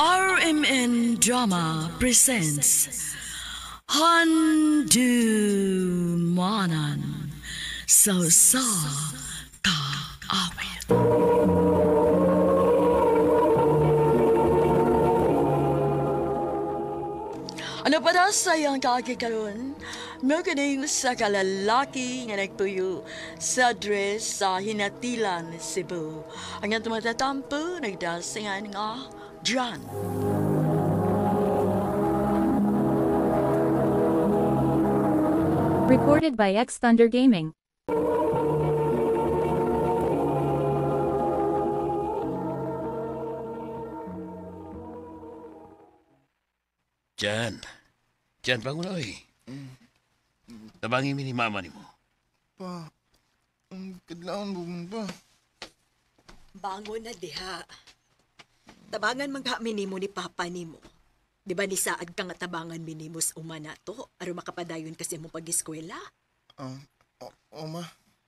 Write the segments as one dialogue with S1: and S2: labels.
S1: RMN Drama presents Handumanan sa sa Kaawit. Ano pa daw sa iyang kaagi karon? Maganing sa kalalaki nga nagtuyo sa dress sa Hinatilan, Cebu. Ang iyang tumatatampo, nagdasingan nga John.
S2: Recorded by X Thunder Gaming.
S3: Jan. Jan, bangon na, oy. Tabangin mi ni mama ni mo.
S4: Pa, ang kadlaon mo ba?
S5: Bangon na diha. Tabangan man ka minimo ni papa nimo. Di ba nisaad ka nga tabangan minimo sa uma nato aron makapadayon kasi mo pag-eskwela?
S4: Ah, oma,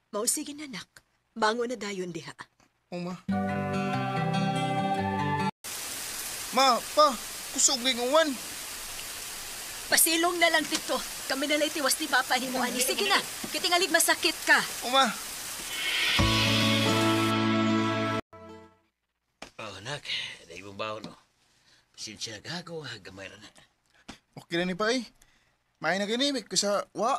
S5: Mao sige na nak. Bangon na dayon diha.
S4: oma. Ma, pa, kusog ring uwan.
S5: Pasilong na lang tito. Kami na lang tiwas ni papa nimo ani. Sige na. Kitingalig masakit ka.
S4: Oma.
S3: Oh, anak. Dahil mong baon, no. Pasensya na ka ako, gamay ra na.
S4: Okay na ni pa eh. May na kini, kaysa wa.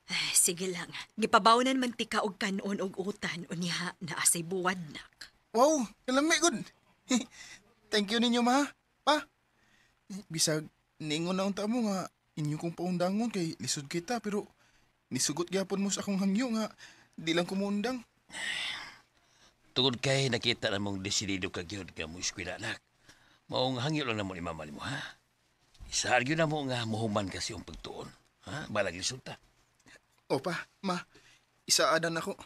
S5: Ay, sige lang. Gipabawnan man tika og kanon og utan unya naa say buwad nak.
S4: Wow, kalami gud. Thank you ninyo ma. Pa. Bisag ningon na unta mo nga inyo kong paundangon kay lisod kita pero nisugot gyapon mo sa akong hangyo nga di lang ko muundang.
S3: Tungod kay nakita na mong desidido ka gyud nga mo eskwela, anak. Maong hangyo lang na mo ni mama ni mo, ha? Isaar gyud na mo nga muhuman kasi ang pagtuon. Ha? Balag resulta.
S4: Opa, ma, isaadan ako.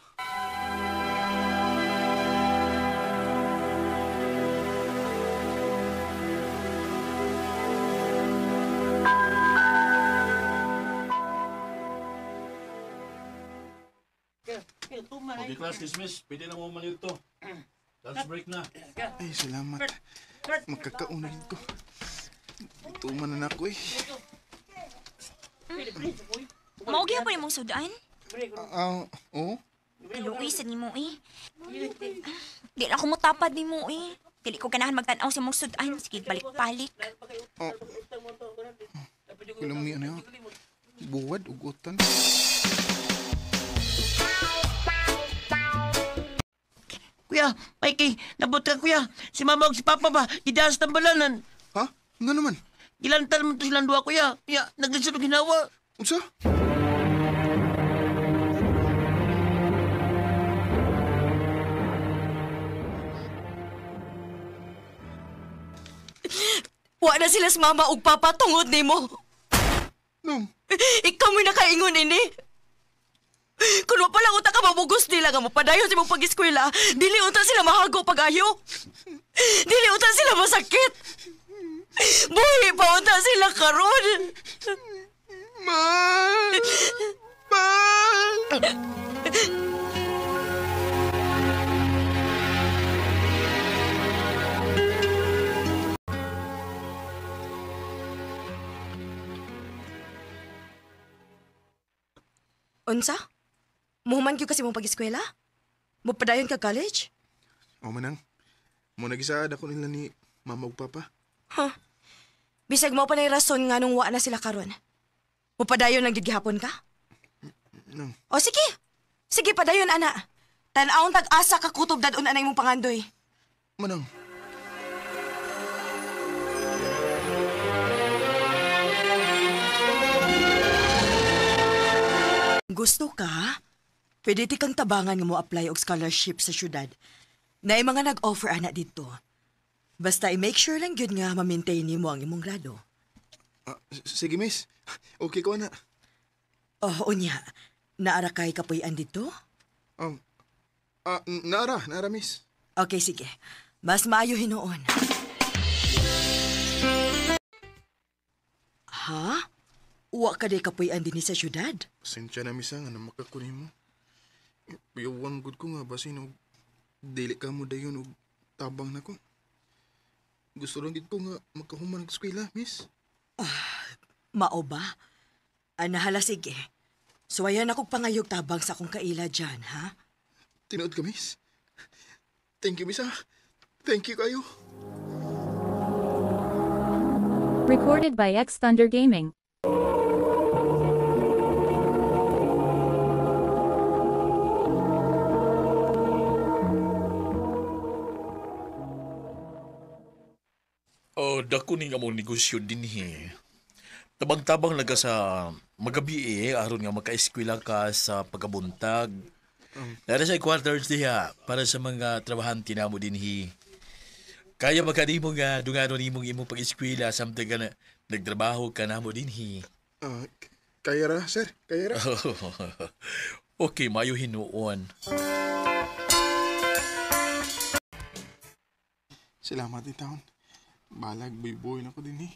S6: Okay, class dismiss. Pwede na mo manito to. Lunch break na.
S4: Ay, salamat. Magkakauna rin ko. Tuman na na ako eh.
S7: Mao gyapon imong sudan?
S4: Ah, oo?
S7: Kaluoy sad nimo eh. Di na ako motapad nimo eh. Dili ko ganahan magtan-aw sa imong sudan. Sige, balik-balik.
S4: Oh. Kalami na yun. Buwad, ugutan.
S8: Kuya, Mikey, nabot ka kuya. Si mama ug si papa ba, gidaas ng balanan.
S4: Ha? Nga naman?
S8: Gilantan mo to silang duha kuya. Kuya, naglisod og ginawa.
S4: Unsa?
S1: Wa na sila sa mama ug papa tungod nimo.
S4: No.
S1: Ikaw mo'y nakaingon ini. Kung wa pa lang unta ka mabugos nila nga mopadayon sa imong pag-eskwela, dili unta sila mahago pag-ayo. Dili unta sila masakit. Buhi pa unta sila karon.
S4: Ma! Ma!
S1: Unsa? Muhuman gyud kasi mong pag-eskwela? Mopadayon ka college?
S4: O manang, mo nagisaad ako nila ni mama ug papa.
S1: Huh. Bisag mo pa na rason nga nung wa na sila karon. Mopadayon lang gyud gihapon ka?
S4: No.
S1: O sige. Sige padayon ana. Tan-awon tag-asa ka kutob dad-on ana imong pangandoy.
S4: Manang.
S1: Gusto ka? Pwede ti kang tabangan nga mo apply og scholarship sa syudad. Naay mga nag-offer ana dito. Basta i-make sure lang gyud nga ma-maintain nimo ang imong grado.
S4: Sige, miss. Okay ko na.
S1: Oh, unya. Naara kay kapuy-an dito?
S4: Naara, miss.
S1: Okay, sige. Mas maayo hinuon. Ha? Uwa ka day kapuy-an dinhi sa syudad?
S4: Pasensya na, miss, nga namakakunin mo. Yawan gud ko nga, basin og dili ka mo dayon og tabang nako. Gusto lang gid ko nga magkahuman og eskwela, miss.
S1: Mao ba? Anahala, sige. Suwayan akong pangayog tabang sa akong kaila dyan, ha?
S4: Tinuod ka, miss. Thank you, miss, ha? Thank you kayo.
S2: Recorded by X Thunder Gaming.
S6: Oh, dako ni nga mong negosyo dinhi. Tabang-tabang lang ka sa magabi aron nga makaeskwela ka sa pagkabuntag. Nara sa quarters diha para sa mga trabahante namo dinhi. Kaya ba kanimo nga dungano nimong imong pag-eskwela samtang ka na nagtrabaho ka namo dinhi?
S4: Kaya ra, sir. Kaya ra.
S6: Okay, mayo hinuon.
S4: Salamat ni taon. Balag boy-boy na ko din eh.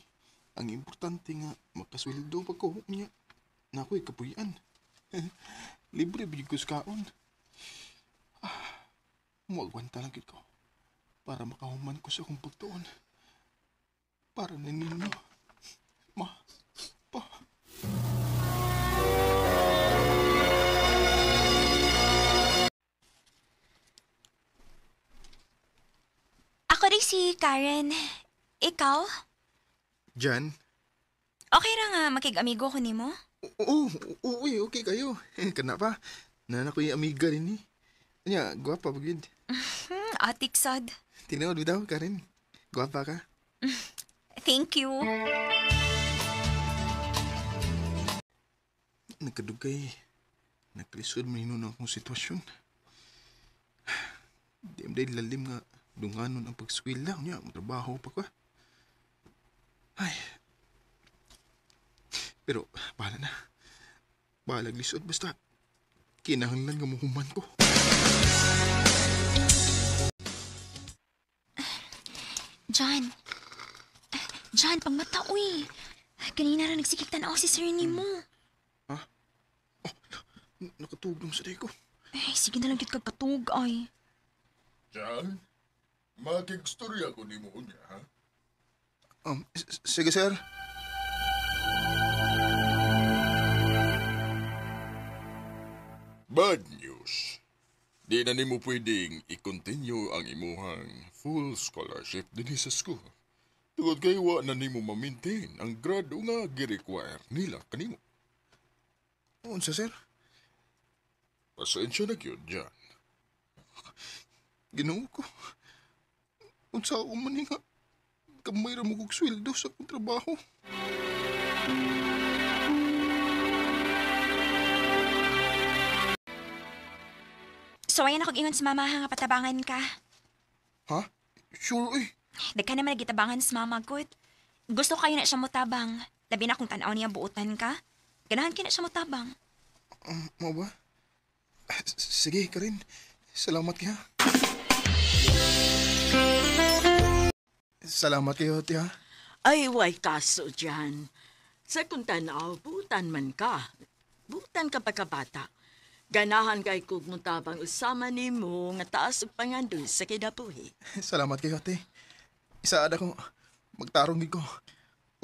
S4: Ang importante nga, makasweldo pa ko. Nya, na ako'y kapuyan. Libre bigid ko sa kaon. Muagwanta lang gid ko. Para makahuman ko sa akong pagtuon. Para na ninyo. Ma, pa.
S7: Ako rin si Karen. Ikaw?
S4: Jan?
S7: Okay ra nga makig-amigo ko nimo?
S4: Oo, oo, okay kayo. Kana pa. Nana ko yung amiga rin eh. Nya, gwapa ba gid?
S7: Atik sad.
S4: Tinuod daw, Karen. Gwapa ka.
S7: Thank you.
S4: Nagkadugay. Nagkalisod man hinuon akong sitwasyon. Di am dahil lalim nga dunganon ang pagskwela. Nya, matrabaho pa ko. Ay. Pero, bahala na. Bahala lisod basta. Kinahanglan nga muhuman ko.
S7: John. John, pangmata, uy. Kanina ra nagsikik tanaw si sir nimo.
S4: Ha? Oh, nakatugong sa day ko.
S7: Ay, sige na lang gid kag katug ay.
S9: John, makigstorya ko nimo unya, ha?
S4: Sige, sir.
S9: Bad news. Di na nimo pwedeng i-continue ang imuhang full scholarship dinhi sa school. Tungod kay wa na nimo ma-maintain ang grado nga gi-require nila kanimo.
S4: Unsa, sir?
S9: Pasensya na gyud, John.
S4: Ginoo ko. Unsa ako man nga kamay ra mo kog sweldo sa akong trabaho.
S7: So, ayan ako ingon sa mama nga patabangan ka.
S4: Ha? Sure, eh.
S7: Daghan naman nagitabangan sa mama, good. Gusto kayo na siya motabang. Labi na kung tanaw niya buutan ka. Ganahan kayo na siya motabang.
S4: Mao ba? Sige, Karin. Salamat kaya. Salamat kayo, tiya.
S5: Ay, way kaso dyan. Sa kung tanaw, buutan man ka. Buutan ka pagkabata. Ganahan kay kog mutabang usama nimo nga taas og pangandoy sa kinabuhi.
S4: Salamat kayo, ate. Isaad ako, magtarong gid ko.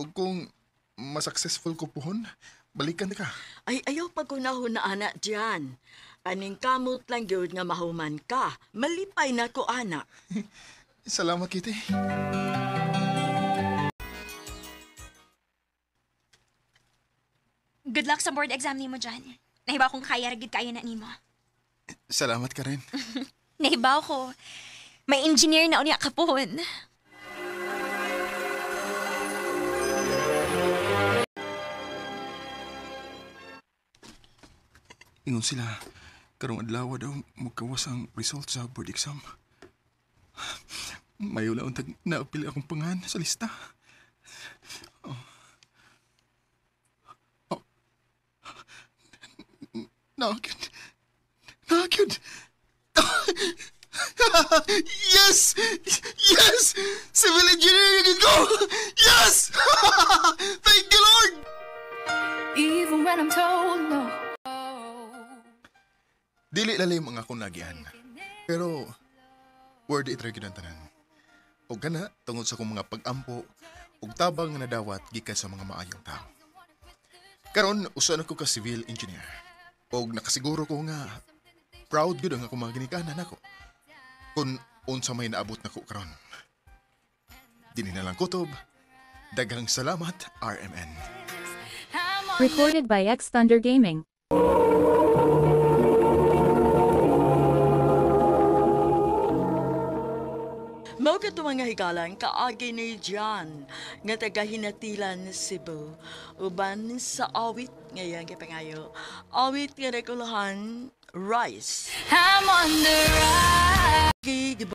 S4: Ug kung masuccessful ko puhon, balikan na ka.
S5: Ay, ayaw pagkunahon na anak diyan. Kaning kamot lang gyud nga mahuman ka. Malipay na ko, anak.
S4: Salamat, Kitty.
S7: Good luck sa board exam nimo dyan. Nahibaw kong kaya ra gid kayo na nimo.
S4: Salamat ka rin.
S7: Nahibaw ko. May engineer na unya kapuhon.
S4: Ingon sila, karong adlaw daw magkawas ang result sa board exam. Mayo lang untag naapil akong pangan sa lista. Oh. Oh. Nakyun. Nakyun. Yes! Yes! Civil engineering ko! Yes! Thank you, Lord!
S10: Even when I'm told no.
S4: Dili lalim ang akong lagian. Pero, worth it ra gyud ang tanan. Ug kana tungod sa akong mga pag-ampo ug tabang nga nadawat gikan sa mga maayong tao. Karon usa na ko ka civil engineer. Ug nakasiguro ko nga proud gyud ang akong mga ginikanan nako. Kung unsa may naabot nako karon. Dinhi na lang kutob. Daghang salamat, RMN.
S2: Recorded by X Thunder Gaming.
S5: Mao kato mga higalan kaagi ni John nga taga Hinatilan, Cebu. Uban sa awit ngayang gipangayo. Awit nga nakulahan, Rise.
S10: I'm on the rise.